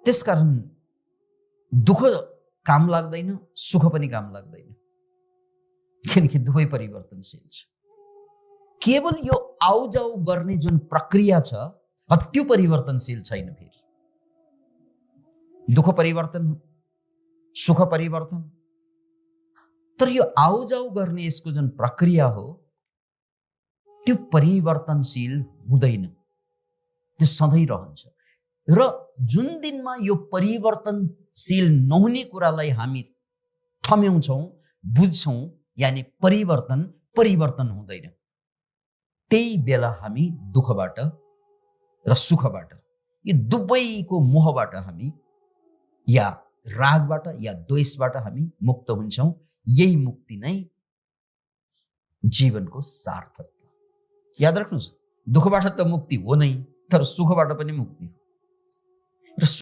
त्यसकारण दुःख काम लाग्दैन, सुख पनि काम लाग्दैन, किनकि दुवै परिवर्तनशील छ। केवल यो आउजाउ गर्ने जुन प्रक्रिया छ त्यो परिवर्तनशील छैन। फेरि दुःख परिवर्तन, सुख परिवर्तन, तर यो आउजाउ गर्ने यसको जुन प्रक्रिया हो त्यो परिवर्तनशील हुँदैन, त्यो सधैँ रहन्छ। र जुन दिनमा यो परिवर्तनशील नहुने कुरालाई हामी ठम्याउँछौँ, बुझ्छौँ, यानी परिवर्तन हुँदैन, त्यही बेला हामी दुःखबाट र सुखबाट, यो दुवैको मोहबाट हामी या रागबाट या द्वेषबाट हामी मुक्त हुन्छौँ। यही मुक्ति नै जीवनको सार्थकता। याद राख्नुहोस्, दुःखबाट त मुक्ति हो नै, तर सुखबाट पनि मुक्ति हो।